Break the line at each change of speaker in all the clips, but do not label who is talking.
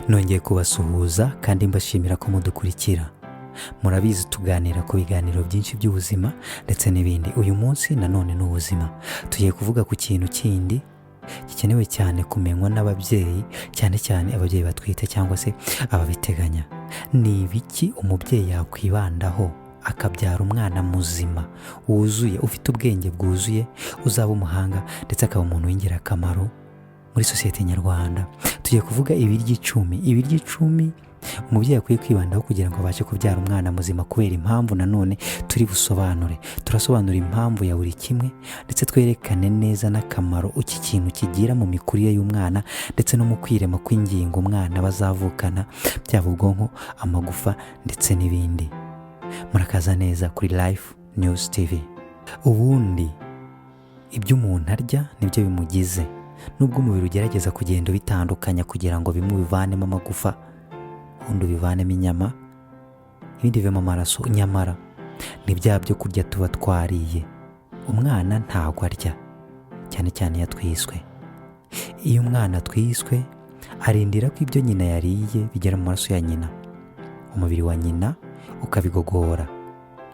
Nongeye kubasuhuza kandi mbashimira ko mudukurikira. Murabizi, tuganira ku biganiro byinshi by'ubuzima ndetse n'ibindi. Uyu munsi nanone ni ubuzima. Tugiye kuvuga ku kintu kindi gikenewe cyane kumenywa n'ababyeyi, cyane cyane ababyeyi batwite cyangwa se ababiteganya. Ni ibiki umubyeyi yakwibandaho akabyara umwana muzima, wuzuye, ufite ubwenge bwuzuye, uzaba umuhanga ndetse akaba umuntu w'ingirakamaro muri sosiyete nyarwanda? Tugiye kuvuga ibiryo 10, ibiryo 10 umubyeyi akwiye kwibandaho kugira ngo abashe kubyara umwana muzima, kubera impamvu nanone turi busobanure. Turasobanura impamvu ya buri kimwe, ndetse twerekane neza n'akamaro iki kintu kigira mu mikurire y'umwana ndetse no mu kwirema kw'ingingo umwana bazavukana, byaba ubwonko, amagufa ndetse n'ibindi. Murakaza neza kuri Life News TV. Ubundi ibyo umuntu arya nibyo bimugize, nubwo umubiri ugerageza kugenda ubitandukanya kugira ngo bimwe ubivanemo amagufa, ubundi ubivanemo inyama, ibindi bivemo amaraso, nyamara ni bya byo kurya tuba twariye. Umwana ntabwo arya, cyane cyane iyo atwiswe. Iyo umwana atwiswe, arindira ko ibyo nyina yariye bigera mu maraso ya nyina, umubiri wa nyina ukabigogora,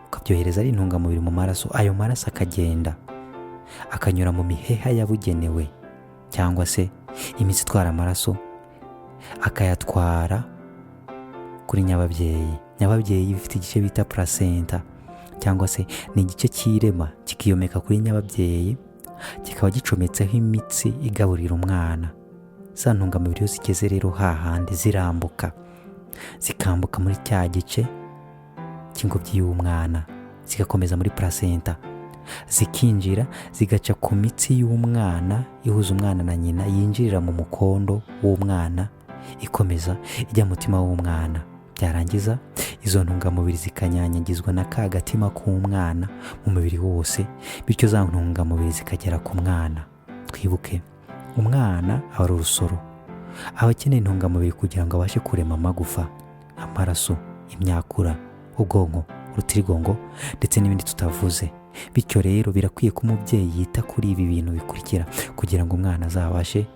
ukabyohereza ari intungamubiri mu maraso. Ayo maraso akagenda akanyura mu miheha yabugenewe cyangwa se imitsi itwara amaraso, akayatwara kuri nyababyeyi. Nyababyeyi ifite igice bita placenta, cyangwa se ni igice cy'irema, kikiyomeka kuri nyababyeyi, kikaba gicometseho imitsi igaburira umwana. Za ntungamubiri iyo zigeze rero hahandi, zirambuka, zikambuka muri cya gice cy'ingobyi y'umwana, zigakomeza muri placenta, zikinjira, zigaca ku mitsi y'umwana ihuza umwana na nyina, yinjirira mu mukondo w'umwana, ikomeza ijya mu mutima w'umwana. Byarangiza izo ntungamubiri zikanyanyagizwa na ka gatima k'umwana mu mubiri wose, bityo za ntungamubiri zikagera ku mwana. Twibuke, umwana aba ari urusoro, aba akeneye intungamubiri kugira ngo abashe kurema amagufa, amaraso, imyakura, ubwonko, urutirigongo ndetse n'ibindi tutavuze. Bityo rero birakwiye ko umubyeyi yita kuri ibi bintu bikurikira kugira ngo umwana azabashe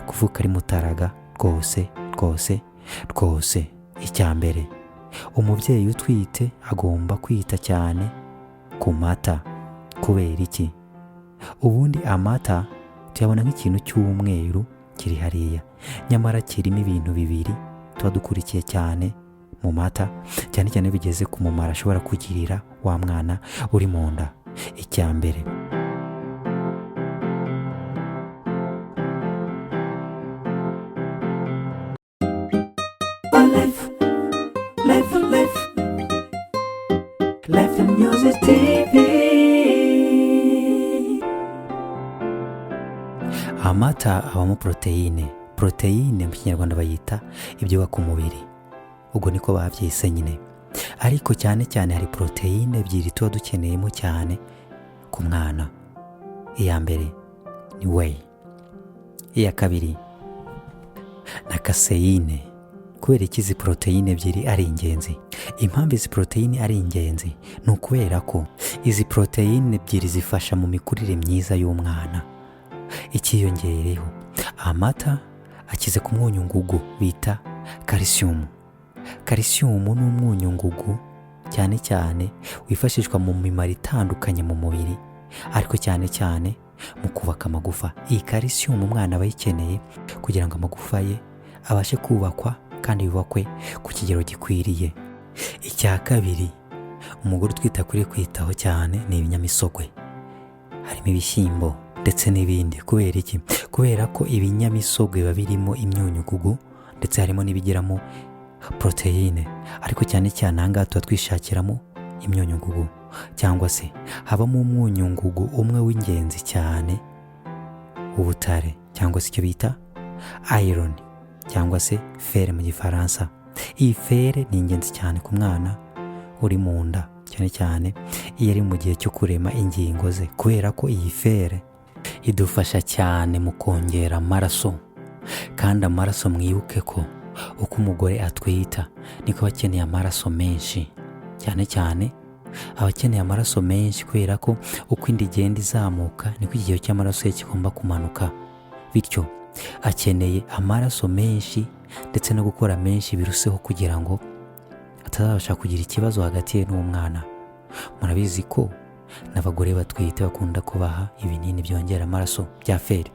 kuvuka ari mutaraga rwose rwose rwose. Icya mbere, umubyeyi utwite agomba kwita cyane ku mata. Kubera iki? Ubundi amata tuyabona nk'ikintu cy'umweru kiri hariya, nyamara kirimo ibintu bibiri tuba dukurikiye cyane mu mata, cyane cyane bigeze ku mumaro ashobora kugirira wa mwana uri mu nda. Icya mbere,
Life, life, life, Life News TV.
Amata abamo poroteyine. Poroteyine mu Kinyarwanda bayita ibyubaka umubiri, ubwo niko babyise nyine. Ariko cyane cyane hari poroteyine ebyiri tuba dukeneyemo cyane ku mwana. Iya mbere ni whey, iya kabiri na kaseyine. Kubera iki izi poroteyine ebyiri ari ingenzi? Impamvu izi poroteyine ari ingenzi ni ukubera ko izi poroteyine ebyiri zifasha mu mikurire myiza y'umwana. Ikiyongereyeho, amata akize ku mwunyungugu bita kalisiyumu. Kalisiyumu ni umwunyungugu cyane cyane wifashishwa mu mimaro itandukanye mu mubiri, ariko cyane cyane mu kubaka amagufa. Iyi kalisiyumu umwana aba ayikeneye kugira ngo amagufa ye abashe kubakwa kandi yubakwe ku kigero gikwiriye. Icya kabiri umugore utwite akwiriye kwitaho cyane ni ibinyamisogwe, harimo ibishyimbo ndetse n'ibindi. Kubera iki? Kubera ko ibinyamisogwe biba birimo imyunyugugu ndetse harimo n'ibigiramo poroteyine, ariko cyane cyane aha ngaha tuba twishakiramo imyunyungugu, cyangwa se habamo umwunyungugu umwe w'ingenzi cyane w'ubutare, cyangwa se icyo bita iron, cyangwa se fer mu Gifaransa. Iyi fer ni ingenzi cyane ku mwana uri mu nda, cyane cyane iyo ari mu gihe cyo kurema ingingo ze, kubera ko iyi fer idufasha cyane mu kongera amaraso. Kandi amaraso, mwibuke ko uko umugore atwita niko aba akeneye amaraso menshi, cyane cyane aba akeneye amaraso menshi kubera ko uko inda igenda izamuka niko ikigero cy'amaraso ye kigomba kumanuka, bityo akeneye amaraso menshi. ndetse no gukora menshi biruseho kugira ngo atazabasha kugira ikibazo hagati ye n'umwana. Murabizi ko n'abagore batwite bakunda kubaha ibinini byongera amaraso bya feri.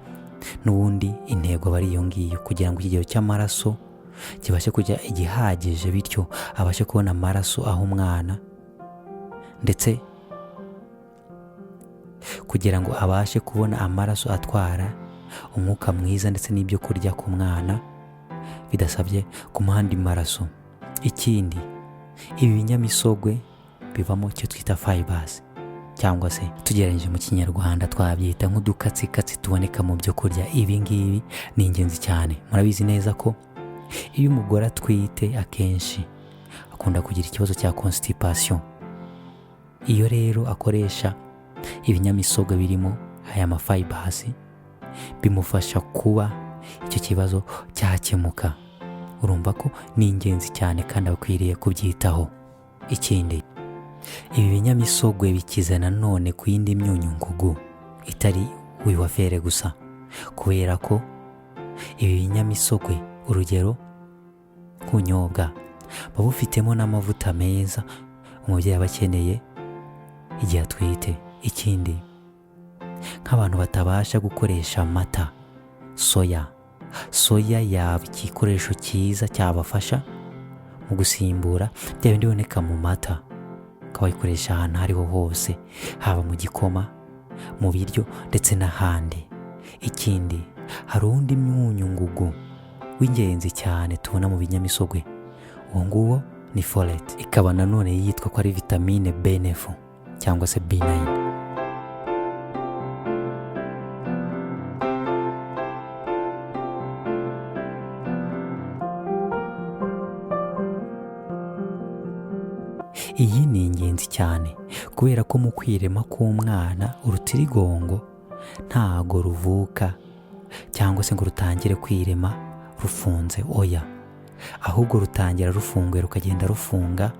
N'ubundi intego aba ari iyo ngiyo, kugira ngo ikigero cy'amaraso kibashe kujya igihagije, bityo abashe kubona amaraso aho umwana, ndetse kugira ngo abashe kubona amaraso atwara umwuka mwiza ndetse n'ibyo kurya ku mwana bidasabye kumuha andi maraso. Ikindi, ibi binyamisogwe bivamo icyo twita fibers, cyangwa se tugereranyije mu Kinyarwanda twabyita nk'udukatsikatsi tuboneka mu byo kurya. Ibi ngibi ni ingenzi cyane. Murabizi neza ko iyo umugore atwite akenshi akunda kugira ikibazo cya constipation. Iyo rero akoresha ibinyamisogwe birimo aya ma fibers, bimufasha kuba icyo kibazo cyakemuka. Urumva ko ni ingenzi cyane kandi akwiriye kubyitaho. Ikindi, ibi binyamisogwe bikize nanone ku yindi myunyungugu itari uyu wa fere gusa, kubera ko ibi binyamisogwe, urugero nk'ubunyobwa, buba bufitemo n'amavuta meza umubyeyi aba akeneye igihe atwite. Ikindi, nk'abantu batabasha gukoresha amata, soya yaba igikoresho cyiza cyabafasha mu gusimbura bya bindi biboneka mu mata, ukaba wayikoresha ahantu aho ariho hose, haba mu gikoma, mu biryo ndetse n'ahandi. Ikindi, hari uwundi myunyungugu w'ingenzi cyane tubona mu binyamisogwe, uwo nguwo ni folate, ikaba nanone yitwa ko ari vitamine B9 cyangwa se B9. Iyi ni ingenzi cyane kubera ko mu kwirema k'umwana urutirigongo ntago ruvuka cyangwa se ngo rutangire kwirema rufunze, oya, ahubwo rutangira rufunguye rukagenda rufunga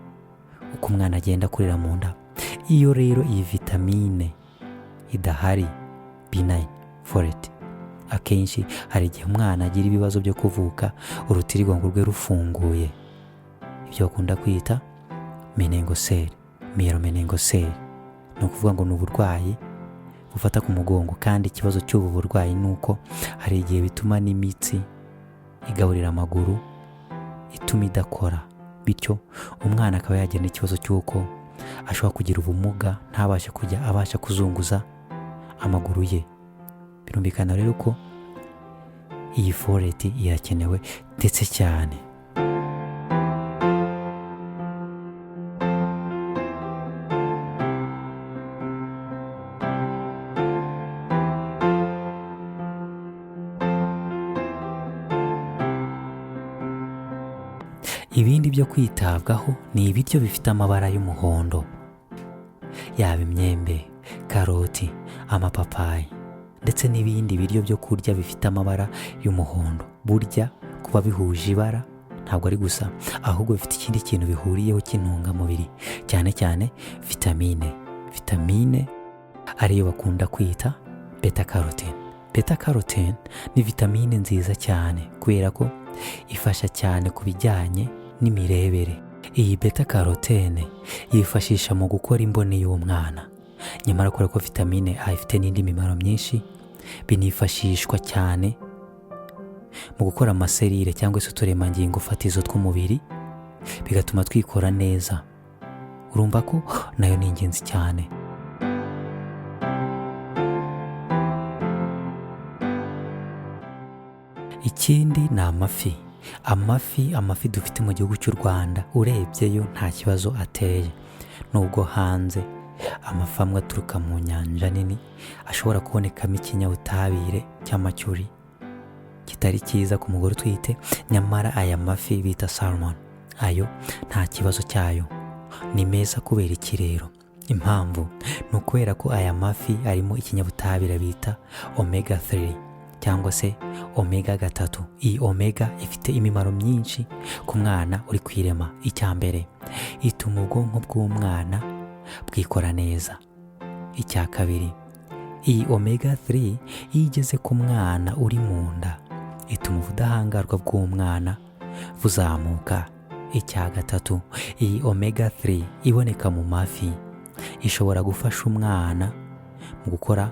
uko umwana agenda akurira mu nda. Iyo rero iyi vitamine idahari B9 folate, akenshi hari igihe umwana agira ibibazo byo kuvuka urutirigongo rwe rufunguye, ibyo bakunda kwita meningocele, myelomeningocele. Ni ukuvuga ngo ni uburwayi bufata ku mugongo, kandi ikibazo cy'ubu burwayi ni uko hari igihe bituma n'imitsi igaburira amaguru ituma idakora, bityo umwana akaba yagira n'ikibazo cy'uko ashobora kugira ubumuga, ntabashe kujya abasha kuzunguza amaguru ye. Birumvikana rero ko iyi folate irakenewe ndetse cyane. Ibindi byo kwitabwaho ni ibiryo bifite amabara y'umuhondo, yaba imyembe, karoti, amapapayi ndetse n'ibindi biryo byo kurya bifite amabara y'umuhondo. Burya kuba bihuje ibara ntabwo ari gusa, ahubwo bifite ikindi kintu bihuriyeho cy'intungamubiri, cyane cyane vitamine. Vitamine ariyo bakunda kwita beta carotene. Beta carotene ni vitamine nziza cyane kubera ko ifasha cyane ku bijyanye n'imirebere. Iyi beta carotene yifashisha mu gukora imboni y'umwana. Nyamara kubera ko vitamine A ifite n'indi mimaro myinshi, binifashishwa cyane mu gukora amaserire cyangwa se uturemangingo fatizo tw'umubiri, bigatuma twikora neza. Urumva ko nayo ni ingenzi cyane. Ikindi ni amafi. Amafi dufite mu gihugu cy'u Rwanda urebyeyo nta kibazo ateye, nubwo hanze amafi amwe aturuka mu nyanja nini ashobora kubonekamo ikinyabutabire cy'amacyuri kitari cyiza ku mugore utwite, nyamara aya mafi bita salmon ayo nta kibazo cyayo, ni meza kubera iki rero? Impamvu ni ukubera ko aya mafi arimo ikinyabutabire bita omega 3 cyangwa se omega 3. Iyi omega ifite imimaro myinshi ku mwana uri kwirema. Icya mbere, ituma ubwonko bw'umwana bwikora neza. Icya kabiri, iyi omega 3 iyo igeze ku mwana uri mu nda Ituma ubudahangarwa bw'umwana buzamuka. Icya gatatu, iyi omega 3 iboneka mu mafi ishobora gufasha umwana mu gukora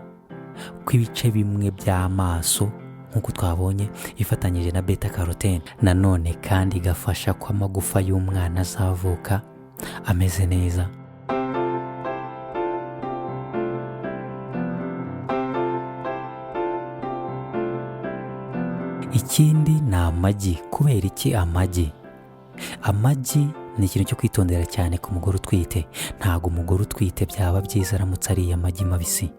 kw'ibice bimwe by'amaso, nk'uko twabonye ifatanyije na beta carotene. Nanone kandi igafasha ko amagufa y'umwana azavuka ameze neza. Ikindi ni amagi. Kubera iki amagi? Amagi ni ikintu cyo kwitondera cyane ku mugore utwite. Ntabwo umugore utwite byaba byiza aramutse ariye amagi mabisi,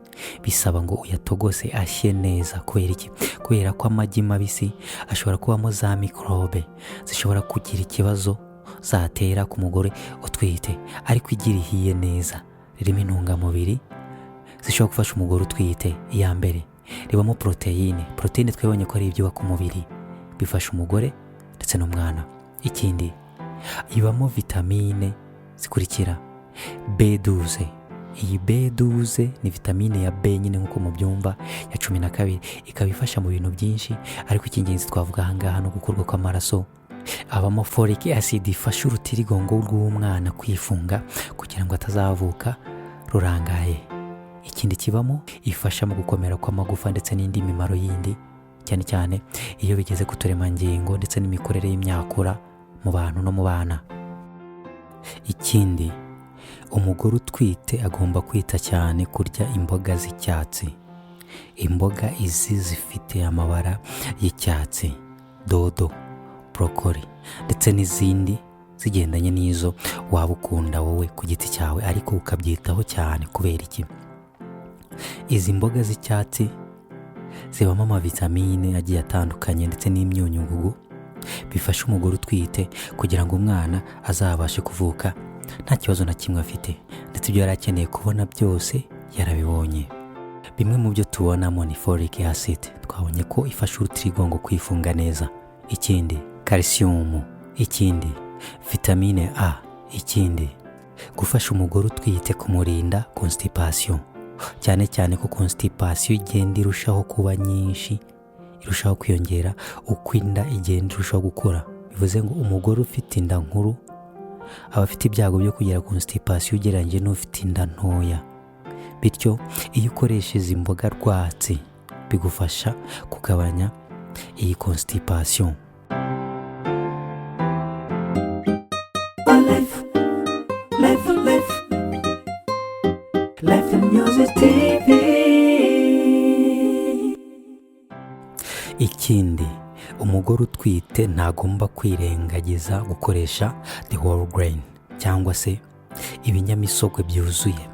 bisaba ngo uyatogose ashye neza. Kubera iki? Kubera ko amagi mabisi ashobora kubamo za mikorobe zishobora kugira ikibazo zatera ku mugore utwite, ariko igi rihiye neza ririmo intungamubiri zishobora gufasha umugore utwite. Iya mbere, ribamo poroteyine. Poroteyine twabonye ko ari ibyubaka umubiri, bifasha umugore ndetse n'umwana. Ikindi, ibamo vitamine zikurikira: B12. Iyi B12 ni vitamine ya B nyine nk'uko mubyumva, ya 12, ikaba ifasha mu bintu byinshi, ariko icy'ingenzi twavuga aha ngaha no gukorwa kw'amaraso. Abamo folic acid ifasha urutirigongo rw'umwana kwifunga kugira ngo atazavuka rurangaye. Ikindi kibamo, ifasha mu gukomera kw'amagufa ndetse n'indi mimaro yindi, cyane cyane iyo bigeze ku turemangingo ndetse n'imikorere y'imyakura mu bantu no mu bana. Ikindi, umugore utwite agomba kwita cyane kurya imboga z'icyatsi. Imboga izi zifite amabara y'icyatsi, dodo, broccoli ndetse n'izindi zigendanye n'izo waba ukunda wowe ku giti cyawe, ariko ukabyitaho cyane. Kubera iki? Izi mboga z'icyatsi zibamo amavitamine agiye atandukanye ndetse n'imyunyungugu bifasha umugore utwite kugira ngo umwana azabashe kuvuka nta kibazo na kimwe afite, ndetse ibyo yari akeneye kubona byose yarabibonye. Bimwe mu byo tubonamo ni folic acid, twabonye ko ifasha urutirigongo kwifunga neza. Ikindi, calcium. Ikindi, vitamine A. Ikindi, gufasha umugore utwite kumurinda constipation, cyane cyane ko constipation igenda irushaho kuba nyinshi, irushaho kwiyongera uko inda igenda irushaho gukura. Bivuze ngo umugore ufite inda nkuru aba afite ibyago byo kugira constipation ugereranyije n'ufite inda ntoya. Bityo iyo ukoresha izi mboga rwatsi bigufasha kugabanya iyi constipation.
Life, life, life, Life Music TV.
Ikindi, umugore utwite ntagomba kwirengagiza gukoresha the whole grain cyangwa se ibinyamisogwe byuzuye.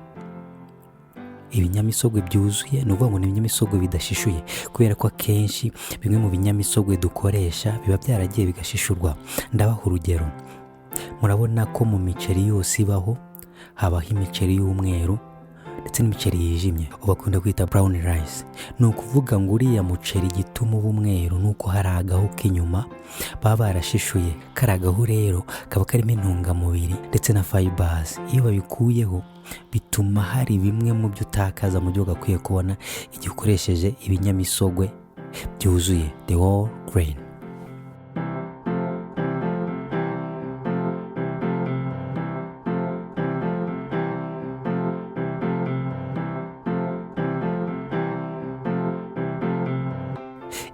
Ibinyamisogwe byuzuye ni ukuvuga ngo ni ibinyamisogwe bidashishuye, kubera ko akenshi bimwe mu binyamisogwe dukoresha biba byaragiye bigashishurwa. Ndabaha urugero, murabona ko mu miceri yose ibaho habaho imiceri y'umweru ndetse n'imiceri yijimye bakunda kwita brown rice. Ni ukuvuga ngo uriya muceri igituma uba umweru ni uko hari agahu k'inyuma baba barashishuye. Kari agahu rero kaba karimo intungamubiri ndetse na fibers. Iyo babikuyeho bituma hari bimwe mu byo utakaza mu byo ugakwiye kubona igihe ukoresheje ibinyamisogwe byuzuye, the whole grain.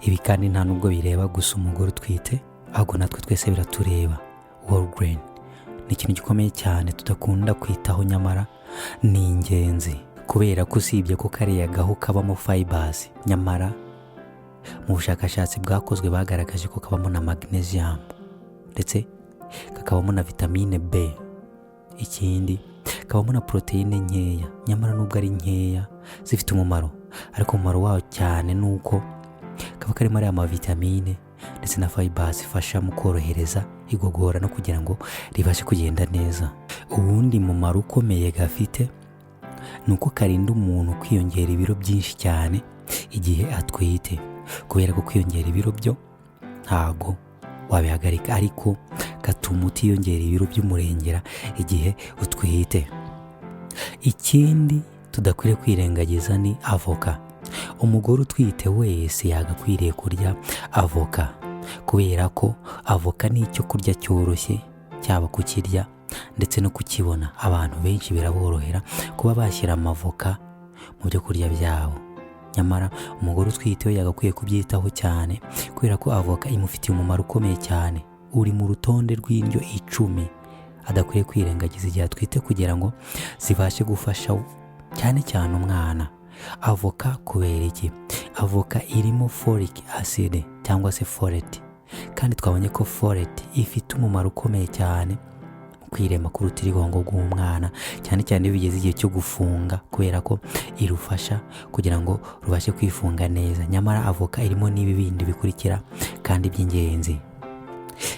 Ibi kandi nta nubwo bireba gusa umugore utwite, ahubwo natwe twese biratureba. Whole grain ni ikintu gikomeye cyane tudakunda kwitaho, nyamara ni ingenzi, kubera ko usibye ko kariya gahu kabamo fibers, nyamara mu bushakashatsi bwakozwe bagaragaje ko kabamo na magnesium ndetse kakabamo na vitamine B. Ikindi, kabamo na poroteyine nkeya, nyamara nubwo ari nkeya zifite umumaro, ariko umumaro wayo cyane ni uko kaba karimo ariya mavitamine ndetse na fibers ifasha mu korohereza igogora no kugira ngo ribashe kugenda neza. Uwundi mumaro ukomeye gafite ni uko karinda umuntu kwiyongera ibiro byinshi cyane igihe atwite, kubera ko kwiyongera ibiro byo ntago wabihagarika, ariko gatuma utiyongera ibiro by'umurengera igihe utwite. Ikindi tudakwiriye kwirengagiza ni avoka. Umugore utwite wese yagakwiriye kurya avoka, kubera ko avoka ni icyo kurya cyoroshye, cyaba kukirya ndetse no kukibona. Abantu benshi biraborohera kuba bashyira amavoka mu byo kurya byabo, nyamara umugore utwite we yagakwiye kubyitaho cyane, kubera ko avoka imufitiye umumaro ukomeye cyane. Uri mu rutonde rw'indyo 10 adakwiye kwirengagiza igihe atwite, kugira ngo zibashe gufasha cyane cyane umwana. Avoka kubera iki? Avoka irimo folic acid cyangwa se folate, kandi twabonye ko folate ifite umumaro ukomeye cyane mu kwirema k'urutirigongo rw'umwana, cyane cyane iyo bigeze igihe cyo gufunga, kubera ko irufasha kugira ngo rubashe kwifunga neza. Nyamara avoka irimo n'ibi bindi bikurikira kandi by'ingenzi.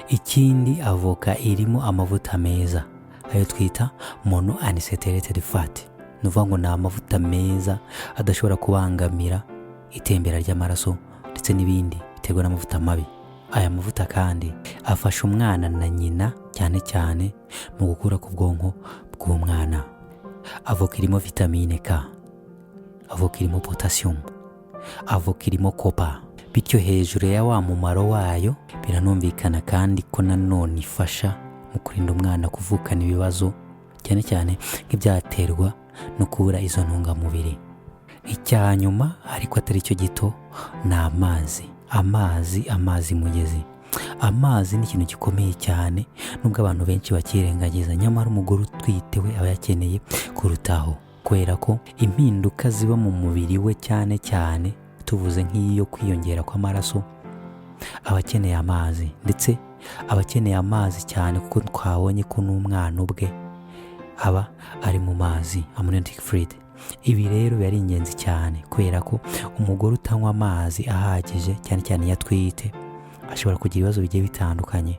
Ikindi, avoka irimo amavuta meza, ayo twita mono unsaturated fat. Ni ukuvuga ngo ni amavuta meza adashobora kubangamira itembera ry'amaraso ndetse n'ibindi biterwa n'amavuta mabi. Aya mavuta kandi afasha umwana na nyina, cyane cyane mu gukura k'ubwonko bw'umwana. Avoka irimo vitamine K, avoka irimo potassium, avoka irimo copper. Bityo hejuru ya wa mumaro wayo, biranumvikana kandi ko nanone ifasha mu kurinda umwana kuvukana ibibazo, cyane cyane nk'ibyaterwa no kubura izo ntungamubiri. Icya nyuma, ariko atari cyo gito, ni amazi. Amazi, amazi mugezi. Amazi ni ikintu gikomeye cyane, nubwo abantu benshi bakirengagiza, nyamara umugore utwite we aba yakeneye kurutaho, kubera ko impinduka ziba mu mubiri we, cyane cyane tuvuze nk'iyo kwiyongera kw'amaraso, aba akeneye amazi, ndetse aba akeneye amazi cyane kuko twabonye ko n'umwana ubwe aba ari mu mazi, amniotic fluid. Ibi rero biba ari ingenzi cyane, kubera ko umugore utanywa amazi ahagije, cyane cyane iyo atwite, ashobora kugira ibibazo bigiye bitandukanye,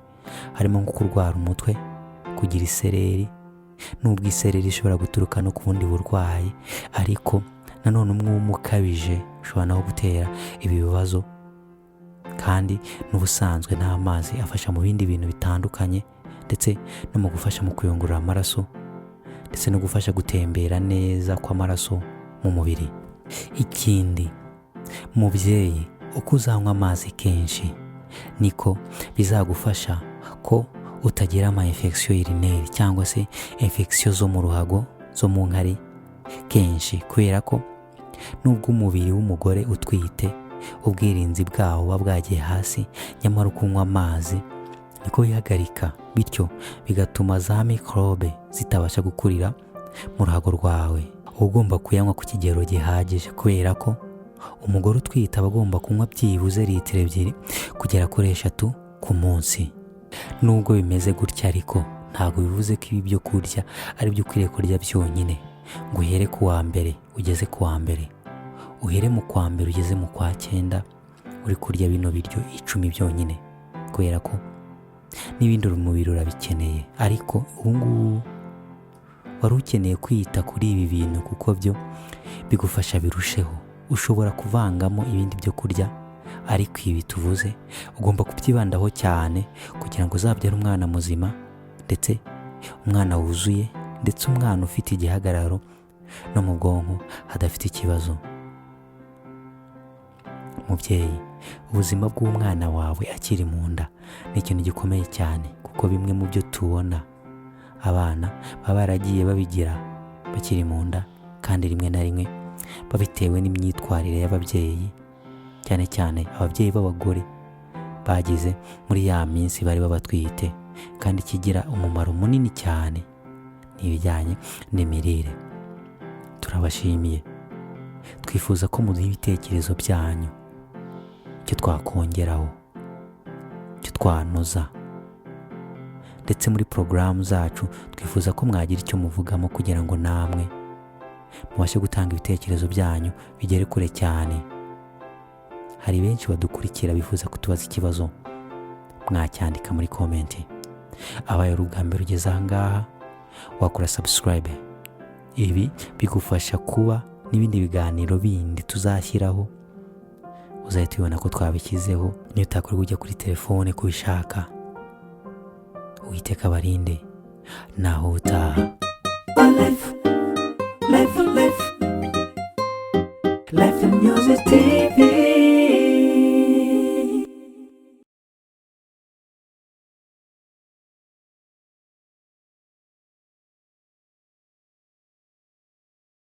harimo nko kurwara umutwe, kugira isereri. Nubwo isereri ishobora guturuka no ku bundi burwayi, ariko nanone umwuma ukabije ushobora nawo gutera ibi bibazo. Kandi n'ubusanzwe n'amazi afasha mu bindi bintu bitandukanye, ndetse no mu gufasha mu kuyungurura amaraso, ndetse no gufasha gutembera neza kw'amaraso mu mubiri. Ikindi, mubyeyi, uko uzanywa amazi kenshi niko bizagufasha ko utagira ama infection urinaire cyangwa se infection zo mu ruhago, zo mu nkari kenshi, kubera ko nubwo umubiri w'umugore utwite ubwirinzi bwawo buba bwagiye hasi, nyamara ukunywa amazi niko wihagarika, bityo bigatuma za mikorobe zitabasha gukurira mu ruhago rwawe. Uba ugomba kuyanywa ku kigero gihagije, kubera ko umugore utwite aba agomba kunywa byibuze litiro 2 kugera kuri 3 ku munsi. Nubwo bimeze gutya ariko, ntabwo bivuze ko ibi byo kurya ari byo ukwiriye kurya byonyine, ngo uhere ku wa mbere ugeze ku wa mbere, uhere mu kwa mbere ugeze mu kwa cyenda uri kurya bino biryo 10 byonyine, kubera ko n'ibindi umubiri urabikeneye. Ariko ubu ngubu wari ukeneye kwita kuri ibi bintu, kuko byo bigufasha birusheho. Ushobora kuvangamo ibindi byo kurya, ariko ibi tuvuze ugomba kubyibandaho cyane, kugira ngo uzabyare umwana muzima, ndetse umwana wuzuye, ndetse umwana ufite igihagararo no mu bwonko hadafite ikibazo. Mubyeyi, ubuzima bw'umwana wawe akiri mu nda ni ikintu gikomeye cyane, kuko bimwe mu byo tubona abana baba baragiye babigira bakiri mu nda, kandi rimwe na rimwe babitewe n'imyitwarire y'ababyeyi, cyane cyane ababyeyi b'abagore bagize muri ya minsi bari babatwite. Kandi kigira umumaro munini cyane ni ibijyanye n'imirire. Turabashimiye, twifuza ko muduha ibitekerezo byanyu, icyo twakongeraho, icyo twanoza, ndetse muri porogaramu zacu twifuza ko mwagira icyo muvugamo, kugira ngo namwe mubashe gutanga ibitekerezo byanyu bigere kure cyane. Hari benshi badukurikira bifuza kutubaza ikibazo, mwacyandika muri comment. Abaye ari ubwa mbere ugeze aha ngaha, wakora subscribe. Ibi bigufasha kuba n'ibindi biganiro bindi tuzashyiraho uzahita ubibona ko twabishyizeho, niyo utakorwa ujya kuri telefone kubishaka. Uwiteka abarinde, naho utaha.
Life, life, life. Life and Music TV.